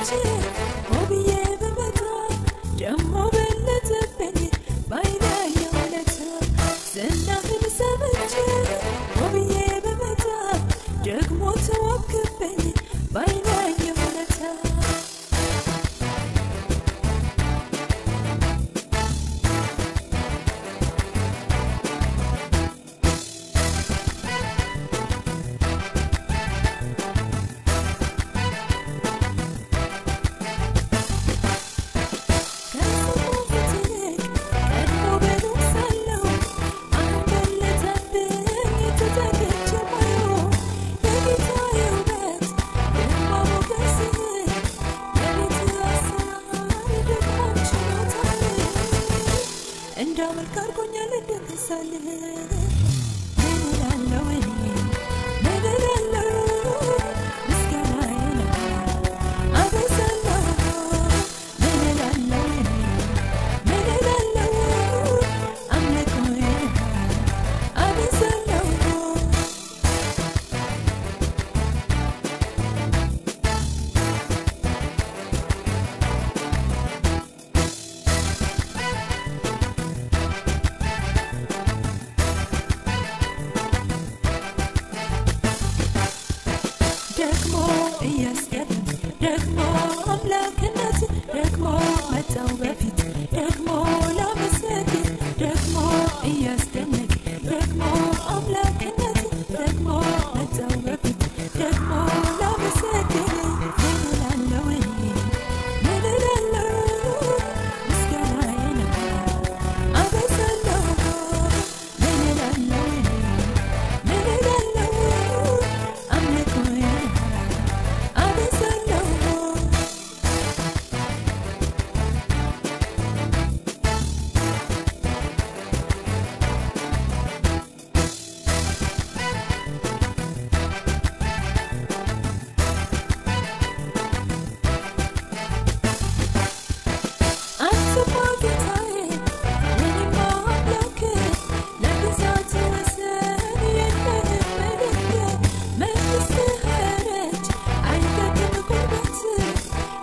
ሰምቼ ሆብዬ በመጣ ደሞ በለጠብኝ ባይኔ ያየሁለታ። ዝናህን ሰምቼ ሆብዬ በመጣ ደግሞ ተዋብክብኝ ባይኔ ያየሁለታ። ከሰማሁት ይልቅ ቀድሞ በሩቅ ሳለሁ አሁን በለጠብኝ ተጠግቼ ማየው። የጌታዬ ውበት ግርማ ሞገስህ፣ የቤትህ አሰራር ደግሞ ችሎታህ እንዳመልክ አድርጎኛል እንድገዛልህ። ምን እላለሁ እኔ? ምን እላለሁ? ምስጋናዬን አበዛለሁ። ምን እላለሁ እኔ? ምን እላለሁ? አምልኮዬን አበዛለሁ። ደግሞ እያስገርም ደግሞ አምላክነት፣ ደግሞ መጣው በፊት ደግሞ ላመሰግን። ደግሞ እያስደንቅ ደግሞ አምላክነት፣ ደግሞ መጣው በፊት ደግሞ ላመሰግን። ምን እላለሁ እኔ? ምን እላለሁ? ምስጋናዬን አበዛለሁ። ምን እላለሁ እኔ? ምን እላለሁ? አምልኮዬን አበዛለሁ። አንተማ ጌታዬ የኔማ አምላክ፣ ለግዛት ወሰን የለህም ልክ። መንግሥትህ ኸረች አይደግም ጉልበት፣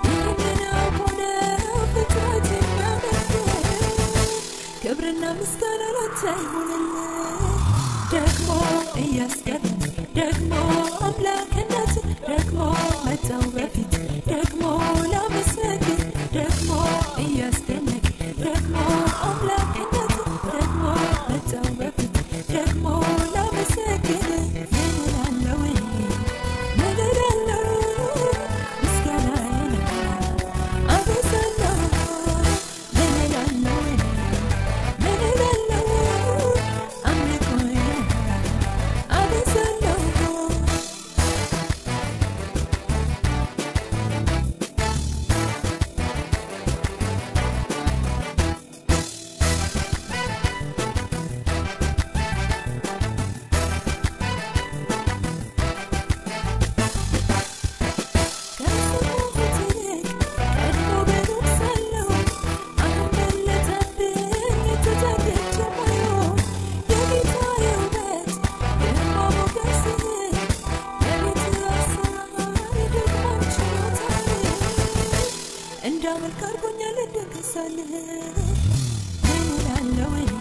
ይህንን አውቆ ነው ፍጥረት የሚያመልክ። ክብርና ምስጋና ላንተ ይሁንልህ። ደግሞ እያስገርም ደግሞ አምላክነት፣ ደግሞ መጣው በፊት ደግሞ ላመሰግን። ደግሞ እያስደንቅ ደግሞ አምላክነት፣ ደግሞ መጣው በፊት ደግሞ ላመሰግን። ምን እላለሁ እኔ? ምን እላለሁ? ምስጋናዬን አበዛለሁ። ምን እላለሁ እኔ? ምን እላለሁ? አምልኮዬን አበዛለሁ። ከሰማሁት ይልቅ ቀድሞ በሩቅ ሳለሁ አሁን በለጠብኝ ተጠግቼ ማየው። የጌታዬ ውበት ግርማ ሞገስህ፣ የቤትህ አሰራር ደግሞ ችሎታህ እንዳመልክ አድርጎኛል እንድገዛልህ። ምን እላለሁ እኔ?